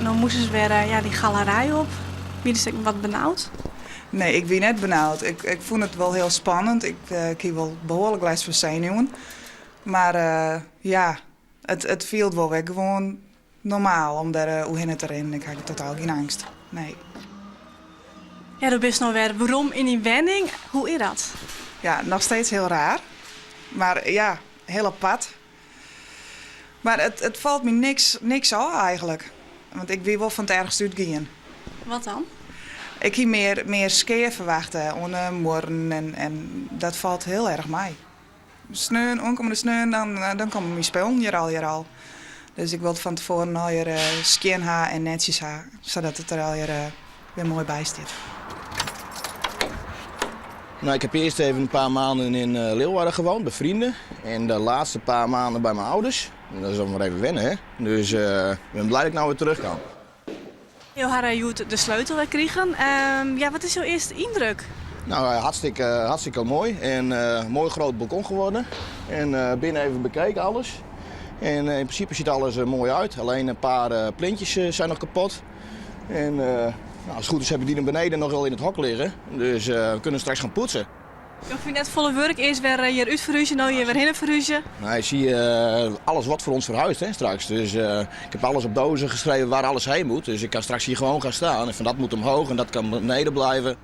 No moastest wer ja, dy galerij op. Wiest ek wat benaud? Nee, ik wie net benaud. Ik, ik fûn it wol hiel spannend. Ik, ik hie wol behoarlik lêst fan senuwen. Mar ja, it, it fielt wol wer gewoan normaal om dêr oerhinne te rinnen. Ik ha totaal gjin eangst. Nee. Ja, do bist no wer werom yn dyn wenning. Hoe is dat? Ja, noch steeds hiel raar. Mar ja, hiel apart. Mar it, it falt my niks, niks ôf eigentlik. Want ik wie wol fan it erchste útgien. Wat dan? Ik hie mear, mear skea ferwachte oan de muorren en, en dat falt hiel erch mei. Sneon, oankommende sneon, dan, dan komme myn spullen hjir allegear al. Dus ik wol it fan tefoaren allegear skjin ha en netsjes ha, sadat it der allegear wer moai by stiet. Nou, ik heb eerst even een paar maanden in uh, Leeuwarden gewoond, bij vrienden. En de laatste paar maanden bij mijn ouders. En dat is dan maar even wennen, hè. Dus uh, ik ben blij dat ik nou weer terug kan. Jo hawwe hjoed de sleutel wer krigen. Um, ja, wat is jo earste yndruk? Nou, hartstikke, hartstikke mooi. En uh, mooi groot balkon geworden. En uh, binnen even bekeken alles. En uh, in principe ziet alles er mooi uit. Alleen een paar uh, plintjes zijn nog kapot. En nou, als het goed is hebben die naar beneden nog wel in het hok liggen. Dus we kunnen straks gaan poetsen. Jo fine net folle wurk, earst wer hjir út ferhúzje, no hjir wer hinne ferhúzje. Nou, zie je, alles wordt voor ons verhuisd hè, straks. Dus uh, ik heb alles op dozen geschreven waar alles heen moet. Dus ik kan straks hier gewoon gaan staan. En van dat moet omhoog en dat kan beneden blijven.